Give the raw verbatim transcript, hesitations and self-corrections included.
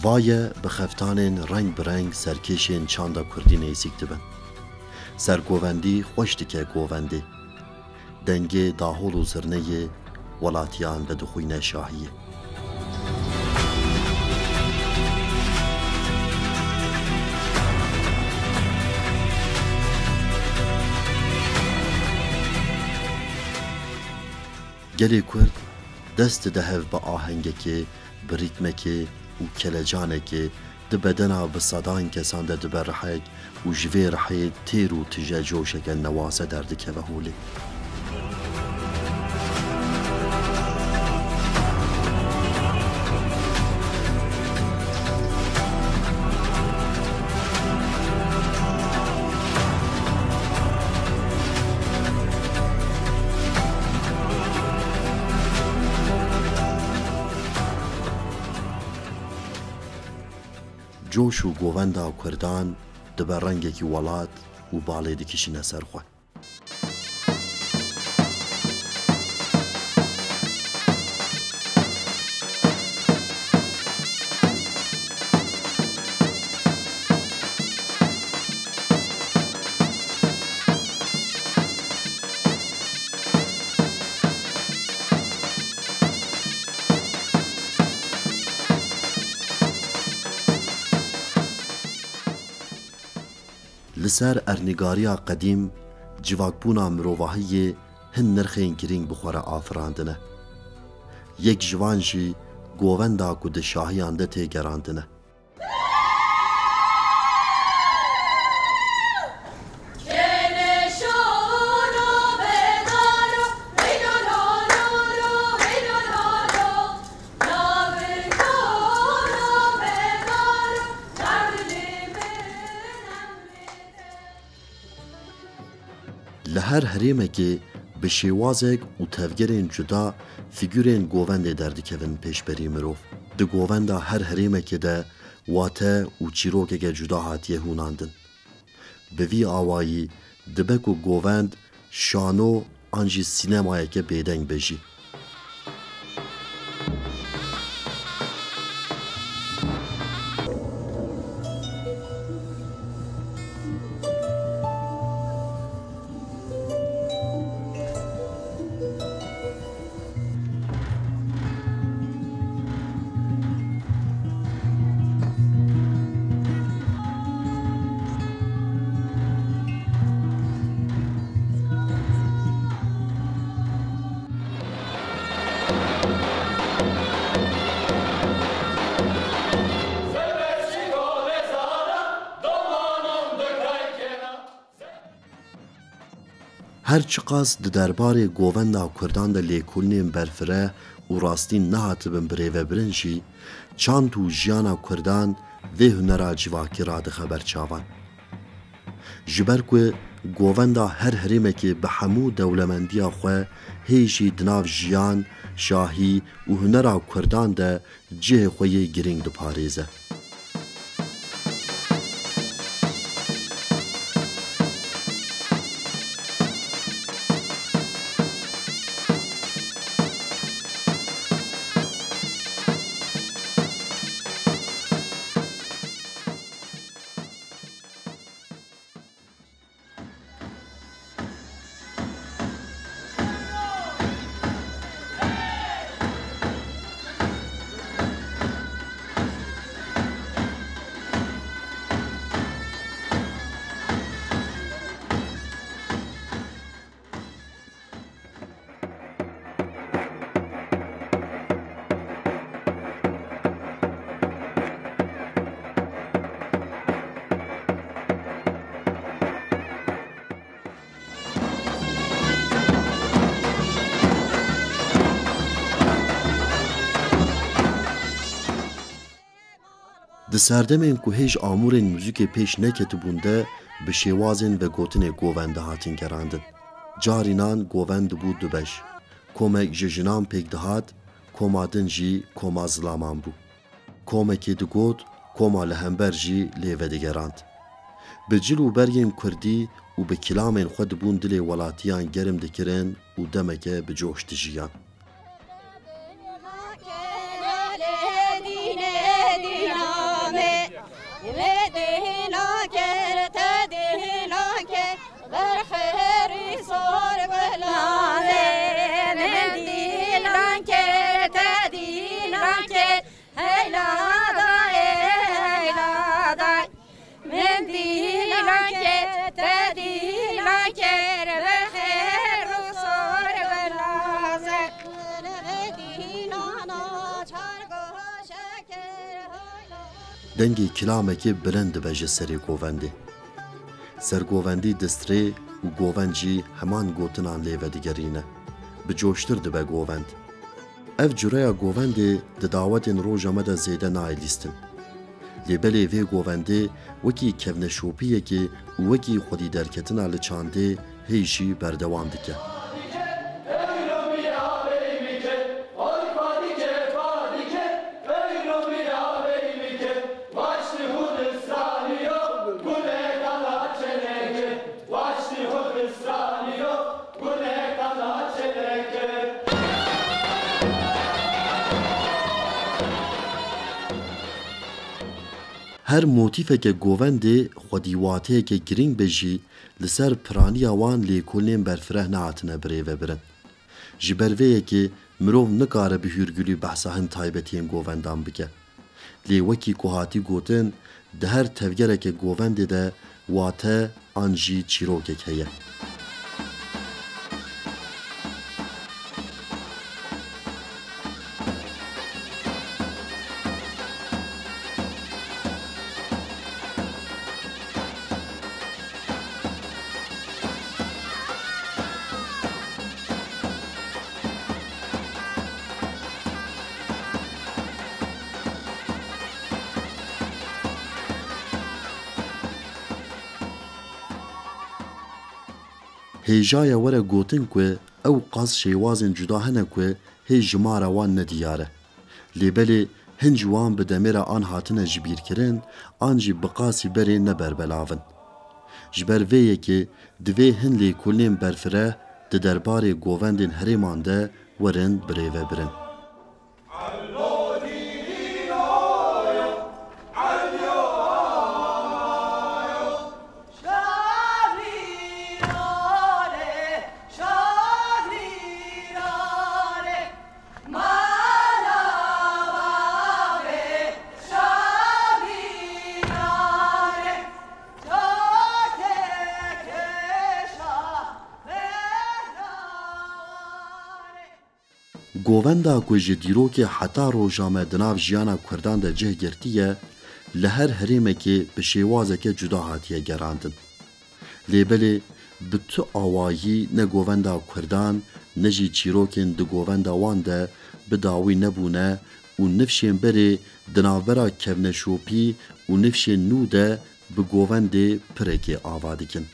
Baye bi xeftanên reng bi reng serkêşên çanda kurdî nêzîk dibin. Sergovendî xweş dike govendê. Dengê dahol û zirneyê welatiyan vedixwîne şahiyê. Gelê Kurd dest dide hev bi ahengekê, bi rîtmekê û kelecanekê di bedena bi sedan kesan de dibe rihek û ji vê rihê têr û tije coşeke newaze derdikeve holê. Coş û govenda kurdan dibe rengekî welat û balê dikişîne ser xwe. Li ser ernîgariya qedîm, civakbûna mirovahiyê hin nirxên girîng bi xwe re afirandine. Yek ji van jî govenda ku di şahiyan de tê gerandine. Li her herêmekê bi şêwazek û tevgerên cuda fîgurên govendê derdikevin pêşberî mirov. Di govenda her herêmekê de wate û çîrokeke cuda hatiye hûnandin. Bi vî awayî dibe ku govend şano an jî sînemayeke bêdeng be jî. Her çiqas di derbarê govenda kurdan de lêkolînên berfireh û rastîn nehatibin birêvebirin jî, çand û jiyana kurdan vê hunera civakî radixe ber çavan. Ji ber ku govenda her herêmekê bi hemû dewlemendiya xwe hê jî di nav jiyan, şahî û hunera kurdan de cihê xwe yê girîng diparêze. Di serdemên ku hêj amûrên muzîkê pêş neketibûn de bi şêwazên vegotinê govend dihatin gerandin. Carînan govend dibû du beş. Komek ji jinan pêk dihat, koma din jî koma zilaman bû. Komekê digot, koma li hember jî lê vedigerand. Bi cil û bergên kurdî û bi kilamên xwe dibûn dilê welatiyan germ dikirin û demeke bi coş dijiyan. Lankê te dî lankê bi xêr û sor bi naze. Dengê kilamekê bilind dibe ji serê govendê. Sergovendî distrê û govend jî heman gotinan lê vedigerîne. Bi coştir dibe govend. Ev cureya govendê di dawetên roja me de zêde nayê lîstin. Lê belê vê govendê wekî kevneşopiyekê û wekî xwedî derketina li çandê hê jî berdewam dike. Her motîfeke govendê xwedî wateyeke girîng be jî, li ser piraniya wan lêkolînên berfireh nehatine birêvebirin. Ji ber vê yekê mirov nikare bi hûrgulî behsa hin taybetiyên govendan bike. Lê wekî ku hatî gotin, di her tevgereke govendê de wate an jî çîrokek heye. Hêjaya were gotin ku ew qas şêwazên cuda hene ku hê jimara wan ne diyar e. Lê belê hin ji wan bi demêra an hatine jibîrkirin, an jî bi qasî berê ne berbelav in. Ji ber vê yekê divê hin lêkolînên berfireh di derbarê govendên herêman de werin birêvebirin. Govenda ku ji dîrokê heta roja me di nav jiyana Kurdan de cih girtiye, li her herêmekê bi şêwazeke cuda hatiye gerandin. Lê belê bi tu awayî ne govenda Kurdan ne jî çîrokên di govenda wan de bi dawî nebûne û nifşên berê di navbera kevneşopî û nifşên nû de bi govendê pirekê ava dikin.